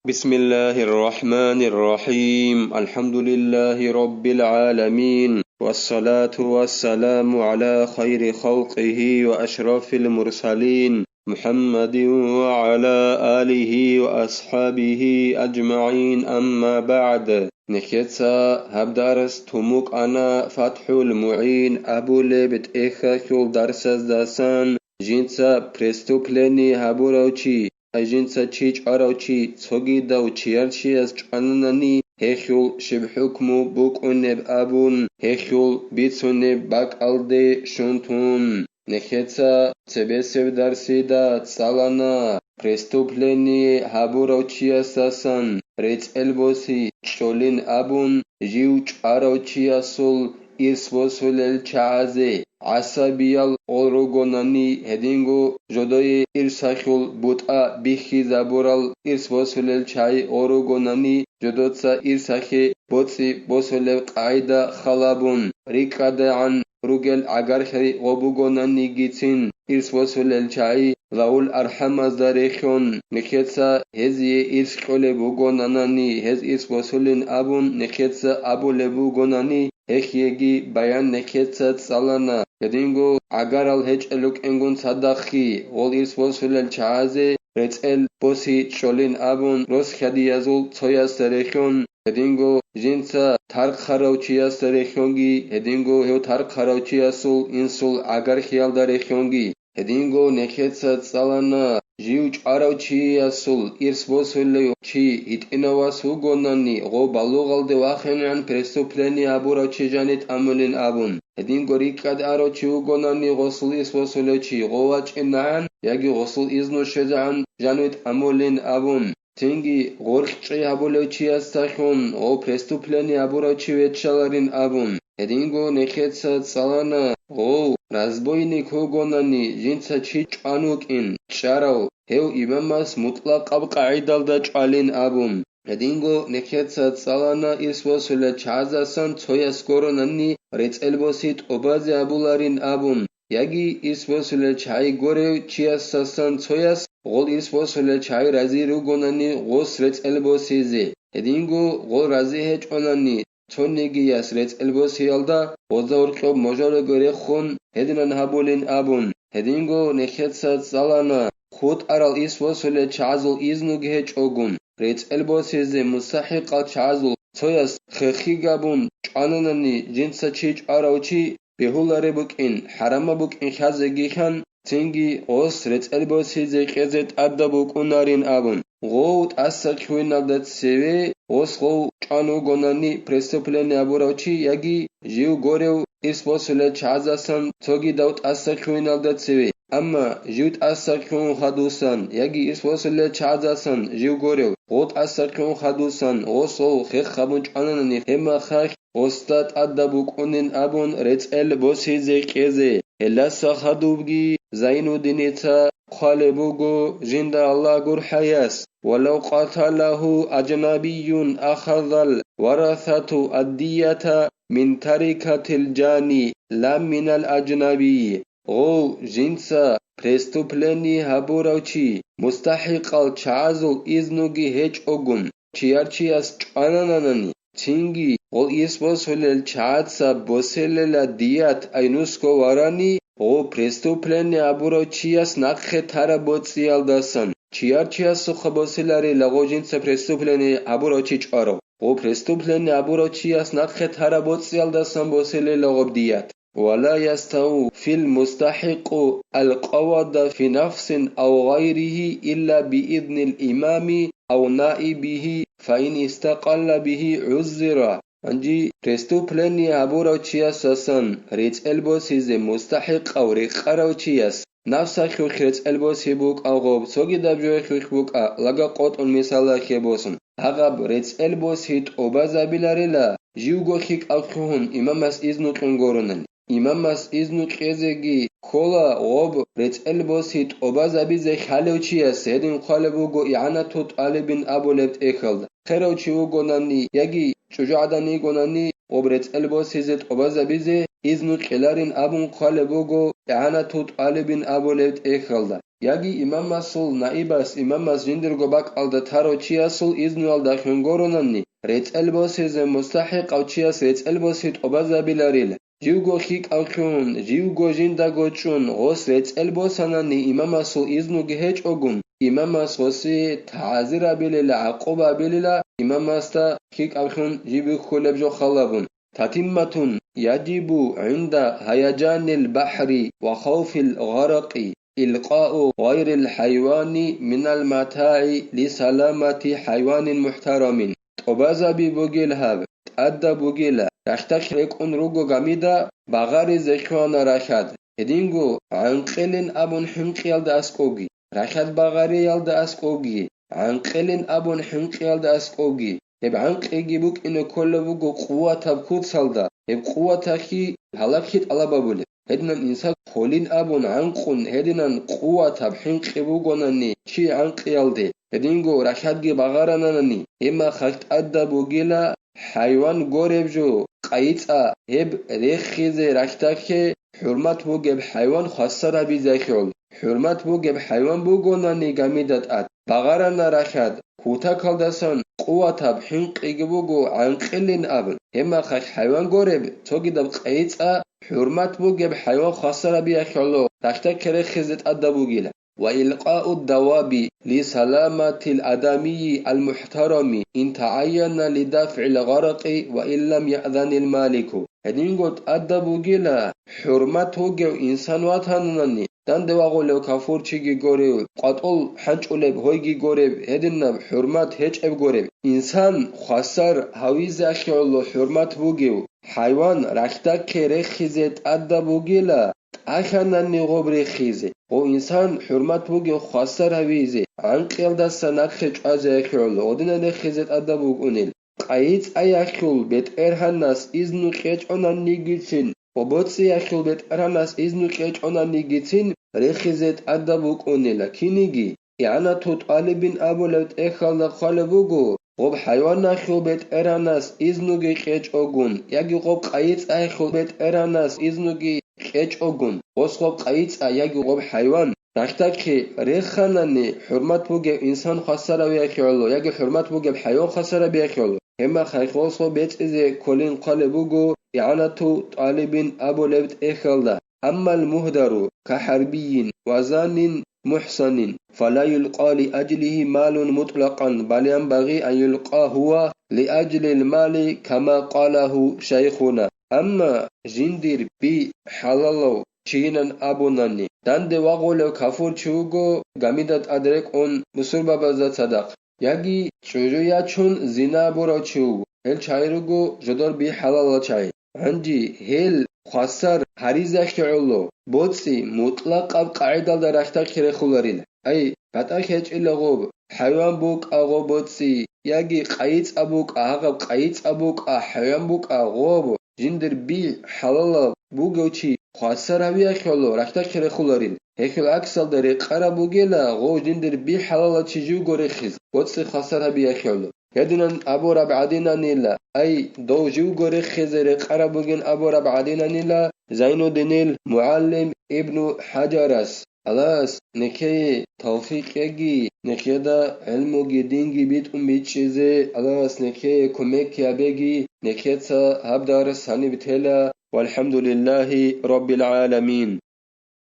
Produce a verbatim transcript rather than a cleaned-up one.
بسم الله الرحمن الرحيم. الحمد لله رب العالمين. والصلاة والسلام على خير خلقه وأشرف المرسلين محمد وعلى آله وأصحابه أجمعين. أما بعد. Нехеца гьаб дарс тумукъана ФатхӀул МугӀин абулеб тӀехьалъул дарсаздасан. Жинца преступление гьабурав чи, ай жинца чи чӀварав чи цогидав чияр чияс чӀвананани, гьелъул щиб хӀукму букӀунеб абун, гьелъул бицунеб бакӀалде щун тун. Нехеца цебесеб дарсида цӀалана, преступление гьабурав чиясдасан рецӀел боси чӀолин абун, жив чӀварав чиясул ирс босулел чагӀазе гӀасабиял къол ругонани, гьединго жодое ирсалъул бутӀа бихьизабурал ирс босулел чагӀи къол ругонани, жодоца ирсалъе боцӀи босулеб къагӀида халабун, рикӀкӀадегӀан ругел гӀагарлъи гъо бугонанигицин, ирс босулел чагӀи лавул архӀамазда рехьон, нехеца гьезие ирс кьолеб бугонанани, гьез ирс босулин абун нехеца абулеб бугонани, гьехиеги баян нехеца цӀалана. Гьединго гӀагарал гьечӀел рукӀингун цадахъги, гъол ирс босулел чагӀазе рецӀел боси чӀолин абун, росхьадиязул цоясда рехьон, гьединго жинца тархъарав чиясда рехьонги, гьединго гьев тархъарав чиясул инсул гӀагарлъиялда рехьонги, гьединго нехеца цӀалана, жив чӀварав чиясул ирс босулев чи гьитӀинав вас вугонани, гъо балугъалде вахинегӀан преступление гьабурав чи жаниб тӀамулин абун, гьединго рикӀкӀад арав чи вугонани, гъосул ирс босулев чи гъо вачӀинегӀан яги гъосул изну щвезегӀан жаниб тӀамулин абун. Цинги гъоркьчӀи гьабулев чиясдалъун гъов преступление гьабурав чи виччаларин абун, гьединго нехеца цӀалана, гъов разбойник вугонани, жинца чи чӀван вукӀин чӀарав, гьев имамас мутӀлакъаб къагӀидалда чӀвалин абун. Гьединго нехеца цӀалана ирс босулел чагӀаздасан цояс гуронани рецӀел боси тӀубазе абуларин абун, яги ирс босулел чагӀи гурев чиясдасан цояс гъол ирс босулел чагӀи рази ругонани гъос рецӀел босизе, гьединго гъол рази гьечӀонани цонигияс рецӀел босиялда гъозда гьоркьоб можарого рехун гьединан гьабулин абун, гьединго нехеца цӀалана, хутӀарал ирс босулел чагӀазул изнуги гьечӀогун, рецӀел босизе мустахӀикъал чагӀазул цояс хехги гьабун чӀвананани жинца чи чӀварав чи бегьулареб букӀин, хӀарамаб букӀин хьазегихан, цинги гъос рецӀел босизе кьезе тӀадаб букӀунарин абун, гъов тӀаса хьуиналда цеве гъос гъов чӀван вугонани преступление гьабурав чи яги жив гурев ирс босулел чагӀаздасан цогидав тӀаса хьуиналда цеве, амма жив тӀаса хьун хадусан яги ирс босулел чагӀаздасан жив гурев гъо тӀаса хьун хадусан гъос гъов хех гьабун чӀвананани, гьеб мехалъ гъосда тӀадаб букӀунин абун рецӀел босизе кьезе. Гьелдаса хадубги Зайнуддиница хъвалеб буго жинда Аллагь гурхӀаяс: «ولو قتله أجنبي أخذ الورثة الدية من تركة الجاني لا من الأجنبي». Гъов жинца преступление гьабурав чи мустахӀикъал чагӀазул изнуги гьечӀогун, чияр чияс чӀванананани, цинги гъол ирс босулел чагӀаца босилела дият, ай нусго варани, гъо преступление гьабурав чияс нахъе тараб боцӀиялдасан, чияр чиясухъа босиларила гъо жинца преступление гьабурав чи чӀварав, гъо преступление гьабурав чияс нахъе тараб боцӀиялдасан босилила гъоб дият. ولا يستوي المستحق القود في نفس أو غيره إلا بإذن الإمام أو نائبه، فإن استقل به عزر. Гьанже преступление гьабурав чиясасан рецӀел босизе мустахӀикъав рекъарав чияс, напсалъухъ рецӀел боси букӀа гъоб, цогидаб жоялъухъ букӀа, лага къотӀун мисалалъе босун, гьагъаб рецӀел боси тӀубазабиларила, живго хикӀав лъугьун имамас изну кьун гуронани. Имамас изну кьезеги ккола гъоб рецӀел боси тӀубазабизе хьалев чияс, гьедин хъвалеб буго ИгӀанату тӀалибин абулеб тӀехьалда. Херав чи вугонани яги чӀужугӀадан йигонани, гъоб рецӀел босизе тӀубазабизе изну кьеларин абун хъвалеб буго ИгӀанату тӀалибин абулеб тӀехьалда. яги имамасул наибас, имамас жиндирго бакӀалда тарав чиясул изнуялдахун горонани, рецӀел босизе мустахӀикъав чияс рецӀел боси тӀобазабиларила. Живго хьикӀавлъун, живго жиндаго чӀун, гъос рецӀел босанани имамасул изнуги гьечӀогун, имамас гъоси тагӀзир абилила, гӀакъуба абилила, имамасда хьикӀавлъун жив бихьулеб жо халабун. تتمة: يجب عند هيجان البحر وخوف الغرق إلقاء غير الحيوان من المتاع لسلامة حيوان محترم. ТӀобазаби бугел гьаб, тӀадаб бугела, рахьдахъ рекӀун руго гамида, багъаризе хьвана рахьад. Гьединго гӀанкъилин абун хӀинкъиялда аскӀовги, рахьад багъариялда аскӀовги, гӀанкъилин абун хӀинкъиялда аскӀовги. Гьеб гӀанкъиги букӀине кколеб буго къуватаб куцалда, гьеб къуваталъе гьалакги тӀалаб гьабулеб. Гьединан инсан холин абун гӀанкъун, гьединан къуватаб хӀинкъи бугонани чи гӀанкъиялде, гьединго рахьадги багъарананани, гьеб махалъ тӀадаб бугила хӀайван гореб жо, къайи цӀа, гьеб рехизе рахьдахъе хӀурмат бугеб хӀайван хвасар гьабизехьул. ХӀурмат бугеб хӀайван бугонани гамида тӀад, багъарана рахьад, кутакалдасан къуватаб хӀинкъиги буго гӀанкъилин абун, гьеб махалъ хӀайван гореб, цогидаб къайи цӀа, хӀурмат бугеб хӀайван хвасар гьабиялъулъ рахьдахъе рехизе тӀадаб бугила. وإلقاء الدواب لسلامة الآدمي المحترم إن تعين لدفع الغرق وإن لم يأذن المالك. Гьединго тӀадаб бугила, хӀурмат вугев инсан ватанани, данде вагъулев кафурчиги горев, къватӀол хӀанчӀулеб гьойги гореб, гьединаб хӀурмат гьечӀеб гореб, инсан хвасар гьавизехьулъ хӀурмат бугев хӀайван рахьдахъе рехизе тӀадаб бугила, тӀахьанани гъоб рехизе, гъов инсан хӀурмат бугев хвасар гьавизе, гӀанкъиялдаса нахъе чӀвазехьулъ гъодинан рехизе тӀадаб букӀунел. Къайи цӀаялъул бетӀергьанас изну кьечӀонанигицин ва боцӀиялъул бетӀергьанас изну кьечӀонанигицин рехизе тӀадаб букӀунела киниги. ИгӀанату тӀалибин абулеб тӀехьалда хъвалеб буго, гъоб хӀайваналъул бетӀергьанас изнуги кьечӀогун, яги гъоб къайи цӀаялъул бетӀергьанас изнуги кьечӀогун, гъос гъоб къайи цӀа яги гъоб хӀайван рахьдахъе реханани, хӀурмат бугеб инсан хвасар гьавиялъулъ яги хӀурмат бугеб хӀайван хвасар гьабиялъулъ, гьеб мехалъ гъос гъоб бецӀизе кколин хъвалеб буго игӀанату тӀалибин абулеб тӀехьалда. أما المهدر كحربي وزان محصن فلا يلقى لأجله مال مطلقا، بل ينبغي أن يلقى هو لأجل المال كما قاله شيخنا. Амма жиндир би хӀалалав чийинан абунани, данде вагъулев кафурчи вуго, гамида тӀад рекӀун бусурбабазда цадахъ, яги чӀужу ячун зина гьабурав чи вуго, гьел чагӀи руго жодор би хӀалалал чагӀи. Гьанже гьел хвасар гьаризехье гӀоло, боцӀи мутӀлакъаб къагӀидалда рахьдахъе рехуларила. Ай, батӀа хечӀила гъоб, хӀайван букӀа гъоб боцӀи, яги къайи цӀа букӀа, гьагъаб къайи цӀа букӀа, хӀайван букӀа гъоб, жиндир би хӀалалаб бугев чи хвасар гьавиялъулъ рахьдахъе рехуларил. Гьелъул гӀаксалда рекъараб бугела гъов жиндир би хӀалалав чи живго рехиз, боцӀи хвасар гьабиялъулъ. Гьединан абураб гӀадинанила, ай, дов живго рехизе рекъараб бугин абураб гӀадинанила Зайнуддинил мугӀалим Ибну ХӀаджарас, Аллагьас нехее тавфикъ кьеги, нехеда гӀилмуги динги битӀун бичӀчӀизе Аллагьас нехее кумек гьабеги, нехеца гьаб дарс гьаниб тела. ВалхӀамдулиллагьи раббил гӀаламин.